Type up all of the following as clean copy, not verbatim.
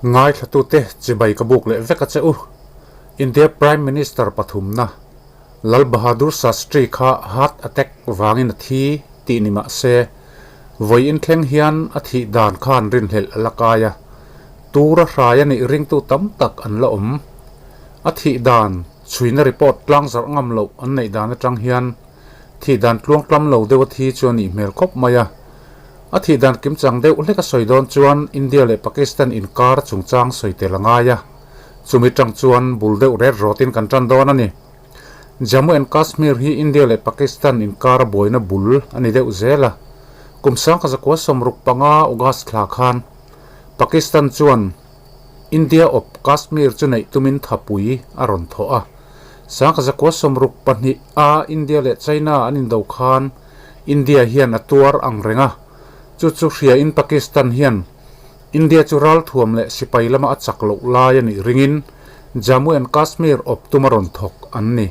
Ngaithlatute chibai ka buk leh vek a che u. India Prime Minister pathumna Lal Bahadur Shastri kha heart attack vangin a thi tih ni mah se, vawi inthleng hian a thih dan khan rinhlelh a la kai a, tura hrai a nih ringtu tam tak an la awm. A thih dan chhuina report tlangzarh ngam loh an neih dan atang hian thih dan tluangtlam lo deuh a thi chu a nih hmel khawp mai a. A thih dan kimchang deuh hlek a sawi dawn chuan India leh Pakistan inkar chungchang sawi tel a ngai a. Chumi tang chuan bul deuh ret rawtin kan tan dawn a ni. Jammu and Kashmir hi India leh Pakistan inkara buaina bul a ni deuh zel a. Kum 1965 August thla khan Pakistan chuan India awp Kashmir chu neih tumin thapui a rawn thawh a. 1962 a India leh China an indo khan India hian a tuar ang reng a, chu chu hriain Pakistan hian India chu ralthuam leh sipai lama a chak loh lai a nih ringin Jammu and Kashmir awp tum a rawn thawk an ni.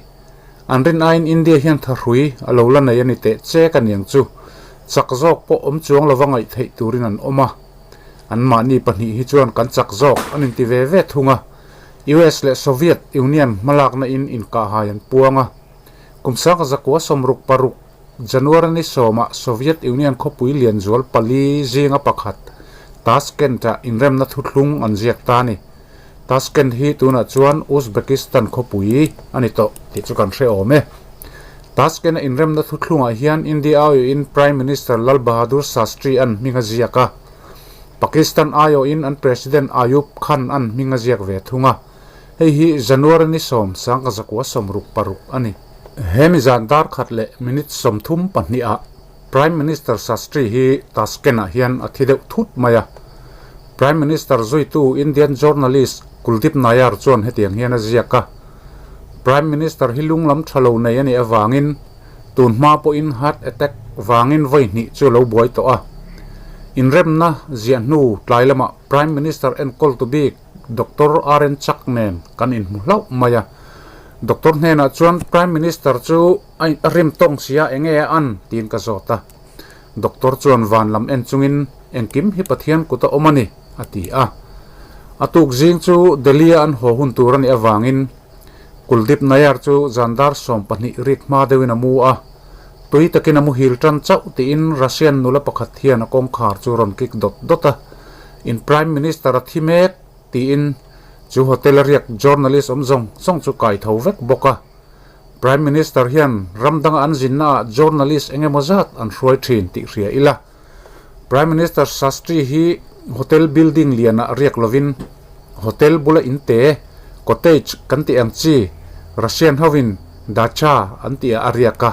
An rin aiin India hian thahrui a lo la nei a ni teh chek a niang chu chak zawk pawh awm chuang lova ngaih theih turin an awm a. Anmahni pahnih hi chuan kan chak zawk an inti ve ve thung a. US leh Soviet Union hmalakna in inkahhai an puang a. Kum 1966 January ni sawmah Soviet Union khawpui lianzual pali zinga pakhat Tashkent-ah inremna thuthlung an ziak ta a ni. Tashkent hi tunah chuan Uzbekistan khawpui a ni tawh tih chu kan hre awm e. Tashkent-a inremna thuthlungah hian India aiawhin Prime Minister Lal Bahadur Shastri an hming a ziak a, Pakistan aiawhin an President Ayub Khan an hming a ziak ve thung a. Hei hi January ni 10, 1966 a ni. He mi zan dar khat leh minute 32 ah Prime Minister Shastri hi Tashkent ah hian a thi deuh thut mai a. Prime Minister zuitu Indian journalist Kuldip Nayar chuan hetiang hian a ziak a, Prime Minister hi lung lam tha lo nei a nih avangin tun hma pawhin heart attack vangin vawi hnih chu a lo buai tawh a. Inremna ziah hnu tlai lamah Prime Minister enkawl tu bik Doctor RN Chak nen kan inhmu hlauh mai a. Doctor hnenah chuan Prime Minister chu a rim tawng si a, enge a an? tiin ka zawt a. Doctor chuan van lam en chungin engkim hi Pathian kut a awm a ni, a ti a. A tuk zing chu Delhi-a an haw hun tur a nih avangin Kuldip Nayar chu zan dar 12 rik hma deuhin a mu a. Tui takin a muhil tan chauh tiin Russian nula pakhat hian a kawngkhar chu rawn kik dawt dawt a. In Prime Minister a thi mek tiin chu hotel a riak journalist awm zawng zawng chu kai tho vek bawk a. Prime Minister hian ram danga an zinna ah journalist eng emaw zat an hruai thin tih hria ila. Prime Minister Shastri hi hotel building lianah riak lovin hotel bula in te, cottage kan tih ang chi Russian hovin dacha an tih ah a riak a.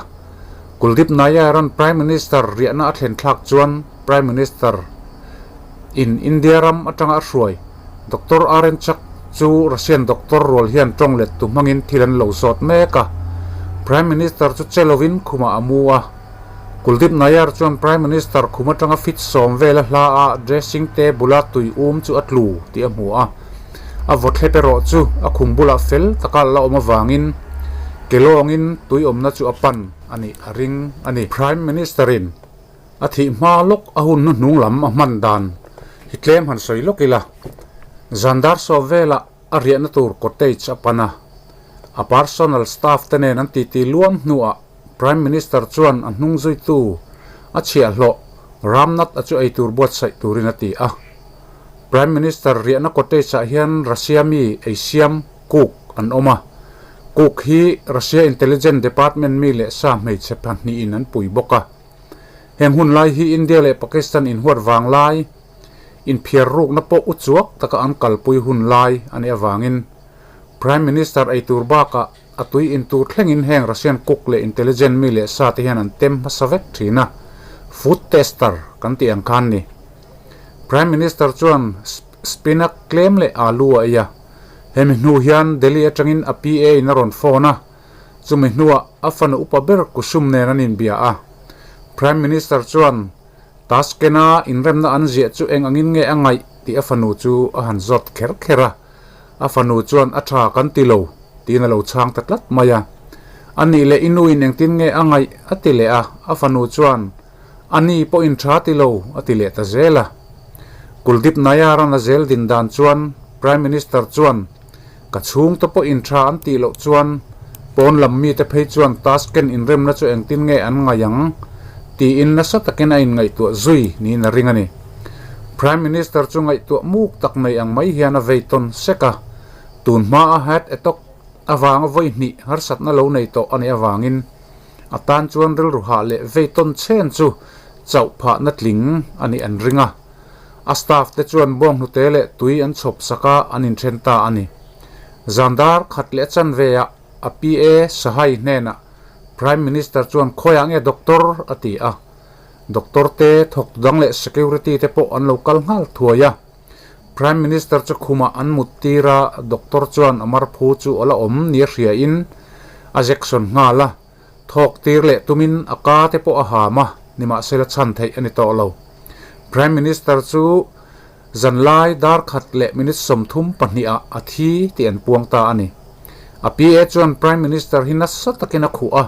Kuldip Nayar an Prime Minister riahna a thlen thlak chuan Prime Minister in India ram atanga a hruai Doctor RN Chak chu Russian doctor rual hian tawng let tu hmangin thil an lo zawt mek a. Prime Minister chu che lovin khumah a mu a. Kuldip Nayar chuan Prime Minister khum atanga fit sawm vel a hla a dressing table a tui um chu a tlu tih a hmu a. A vawthlep erawh chu a khum bulah fel taka la awm avangin ke lawngin tui awmna chu a pan a nih a ring a ni. Prime Minister in a thih hma lawk a hun hnuhnung lam a hman dan hi tlem han sawi lawk ila, zan dar sawm velah a riahna tur cottage a pan a, a personal staff te nen an titi luam hnuah Prime Minister chuan a hnung zuitu a chhiahhlawh Ramnath a chu eitur buatsaih turin a ti a. Prime Minister riahna cottage ah hian Russia mi eisiam cook an awm a. Cook hi Russia Intelligence Department mi leh sa hmeichhe pahnihin an pui bawk a. Heng hun lai hi India leh Pakistan inhuat vang lai, inphiar rukna pawh uchuak taka an kalpui hun lai a nih avangin Prime Minister eitur bakah a tui intur thlengin heng Russian cook leh intelligent mi leh sa te hian an tem hmasa vek thin a, food tester kan tih ang khan ni. Prime Minister chuan spinach tlem leh alu a ei a, hemi hnu hian Delhi atangin a PA in a rawn phone a, chumi hnuah a fanu upa ber Kusum nen an inbia a. Prime Minister chuan Tashkent-a inremna an ziah chu eng angin nge a ngaih tih a fanu chu a han zawt kher kher a. A fanu chuan a tha kan ti lo tiin a lo chhang ta tlat mai a. A nih leh i nuin engtin nge a ngaih a ti leh a, a fanu chuan a ni pawhin tha ti lo a ti leh ta zel a. Kuldip Nayar-a'n a zel din dan chuan Prime Minister chuan ka chhungte pawh in tha an tih loh chuan pawn lam mite phei chuan Tashkent inremna chu engtin nge an ngaih ang tiin nasa takin a inngaihtuah zui niin a ring a ni. Prime Minister chu ngaihtuah muk tak nei ang mai hian a vei tawn sek a, tun hmaa heart attack avanga vawi hnih harsatna lo nei tawh a nih avangin a tan chuan rilru hah leh vei tawn chhen chu chauh phahna tling a nih an ring a. A staff te chuan bawnghnute leh tui an chhawp sak a, an inthen ta a ni. Zandar khat leh a chanve ah a PA Sahai hnenah Prime Minister chuan khawiah nge doctor a ti a. Doctor te, thawktu dang leh security te pawh an lo kal nghal thuai a. Prime Minister chu khumah an mut tir a, doctor chuan a marphu chu a la awm nia hriain a jection nghal a. Thawk tir leh tumin a ka te pawh a ham a, nimahsela chhan theih a ni tawh lo. Prime Minister chu zanlai dar khat leh minute 32 ah a thi tih an puang ta a ni. A PA chuan Prime Minister hi nasa takin a khuh a,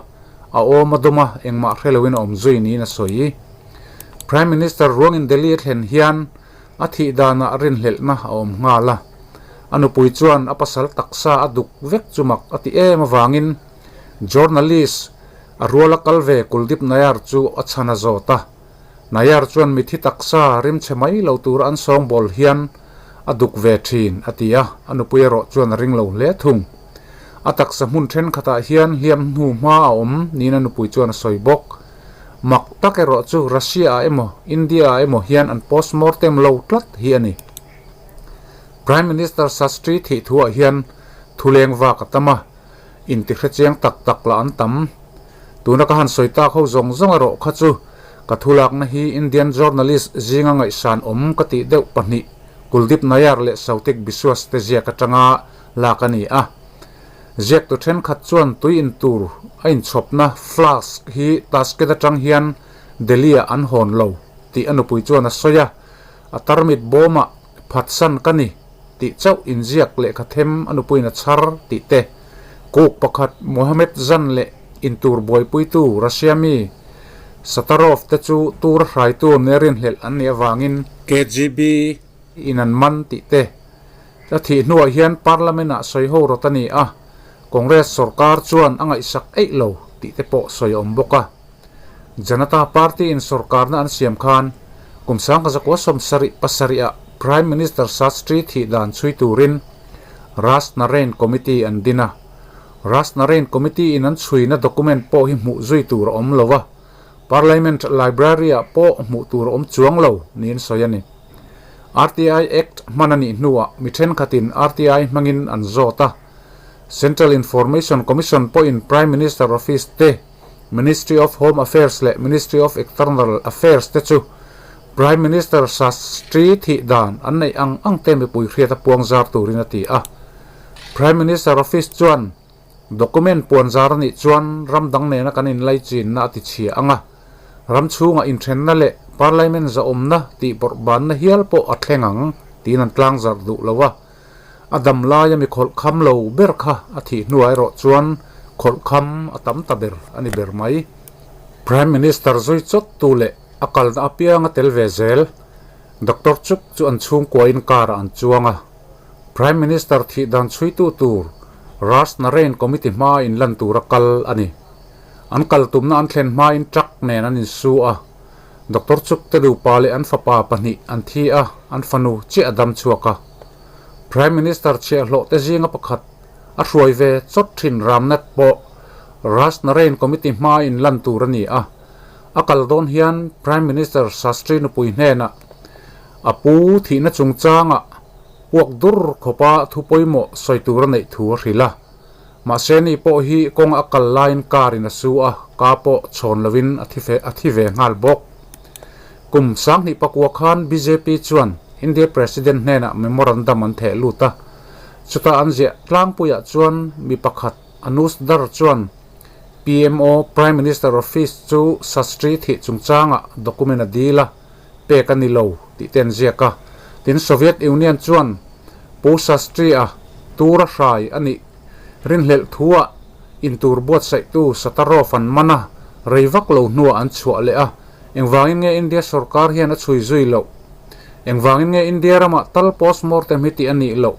a awm a dawm a, engmah hre loin a awm zui niin a sawi. Prime Minister ruangin Delhi a thlen hian a thih danah rinhlelhna a awm nghal a. A nupui chuan a pasal taksa a duk vek chu mak a ti em avangin Journalist a ruala kal ve Kuldip Nayar chu a chhan a zawt a. Nayar chuan mithi taksa rimchhe mai lo tura an sawngbawl hian a duk ve thin, a ti a, a nupui erawh chuan a ring lo hle thung. A taksa hmun thenkhatah hian hliam hnu hma a awm niin a nupui chuan a sawi bawk. Mak tak erawh chu Russia-ah emaw India-ah emaw hian an postmortem lo tlat hi a ni. Prime Minister Shastri thih thuah hian thuleng vak a tam a. Intihrechiang tak tak lah an tam. Tuna ka han sawi tak ho zawng zawng erawh kha chu ka thulakna hi Indian journalist zinga ngaihsan awm ka tih deuh pahnih Kuldip Nayar leh Sautik Biswas te ziak atanga lak a ni a. Ziaktu thenkhat chuan tui in tur a inchhawpna flask hi Tashkent atang hian Delhi-ah an hawn lo tih a nupui chuan a sawi a, a tarmit bawmah phatsan ka ni. tih chauh inziak lehkha them a nupuiin a chhar tih te, cook pakhat Mohammed Zan leh intur buaipuitu Russia mi Satarov te chu tur a hraitu Nerinhlelh an nih avangin KGB in an man tih te. A thih hnuah hian Parliament ah sawi ho rawt a ni a, Congress sorkar chuan a ngaihsak eih lo tih te pawh sawi a awm bawk a. Janata Party in sorkarna an siam khan kum 1977 ah Prime Minister Shastri thih dan chhui turin Raj Narain Committee an din a. Raj Narain Committee in an chhuina document pawh hi hmuh zui tur a awm lo a, Parliament Library ah pawh hmuh tur a awm chuang lo niin sawi a ni. RTI Act hman a nih hnuah mi thenkhatin RTI hmangin an zawt a, Central Information Commission pawhin Prime Minister Office te Ministry of Home Affairs leh Ministry of External Affairs te chu Prime Minister Shastri thih dan an neih ang ang te mipui hriat a puang zar turin a ti a. Prime Minister Office chuan document puan zar a nih chuan ram dang nena kan inlaichinna a ti chhia ang a, ram chhungah inthenna leh Parliament zahawmna tih bawrhbanna hial pawh a thleng ang tiin an tlangzarh duh lo a. A dam laia mi khawlh kham lo ber kha a thih hnuah erawh chuan khawlh kham a tam ta ber a ni ber mai. Prime Minister zui chawt tu leh a kalna apianga tel ve zel Doctor Chuk chu an chhungkuain car ah an chuang a. Prime Minister thih dan chhuitu tur Raj Narain Committee hmaa inlan tura kal a ni. An kal tumna an thlen hmain truck nen an insu a. Doctor Chuk te nupa leh an fapa pahnih an thi a, an fanu chiah a dam chhuak a. Prime Minister chhiahhlawh te zinga pakhat a hruai ve chawt thin Ramnath pawh Raj Narain Committee hmaa inlan tur a ni a. A kal dawn hian Prime Minister Shastri nupui hnenah a pu thihna chungchangah puak dur khawpa thu pawimawh sawi tur a neih thu a hrilh a. Mahse ni pawh hi kawng a kal laiin car in a su a, ka pawh chhawn lovin a thi a thi ve nghal bawk. Kum 2009 khan bjp chuan India President hnenah memorandum an theh lut a, chutah an ziah tlangpuiah chuan mi pakhat Anuj Dhar chuan PMO, Prime Minister Office, chu Shastri thih chungchangah document a dil a, pek a ni lo tih te an ziak a. Tin, Soviet Union chuan Pu Shastri-a tura hrai a nih rinhlelh thuah intur buatsaihtu Satarov an man a, rei vak lo hnuah an chhuah leh a. Engvangin nge India sorkar hian a chhui zui loh? Engvangin nge India ramah tal postmortem hi tih a nih loh?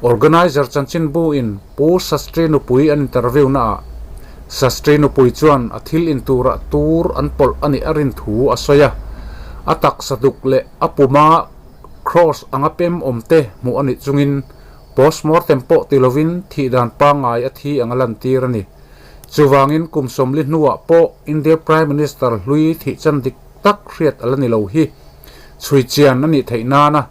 Organizer chanchinbu in Pu Shastri nupui an interview naah Shastri nupui chuan a thil in turah tur an pawlh a nih a rin thu a sawi a. A taksa duk leh a puma cross anga pem awm te hmuh a nih chungin postmortem pawh ti lovin thih dan pangngai a thi anga lantir a ni. Chuvangin kum 40 hnuah pawh India Prime Minister hlui thih chan dik tak hriat a la ni lo hi chhui chian a nih theih nana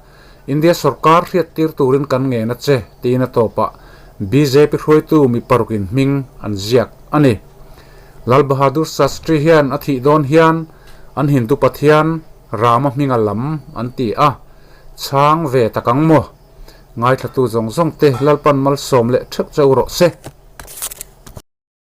India sorkar hriat tir turin kan ngen a che tiin a tawpah bjp hruaitu mi parukin hming an ziak a ni. Lal Bahadur Shastri hian a thih dawn hian an Hindu pathian Rama hminga lam an ti a, chhang ve tak ang maw? Ngaithlatu zawng zawng te Lalpan malsawm leh theuh cheu rawh se.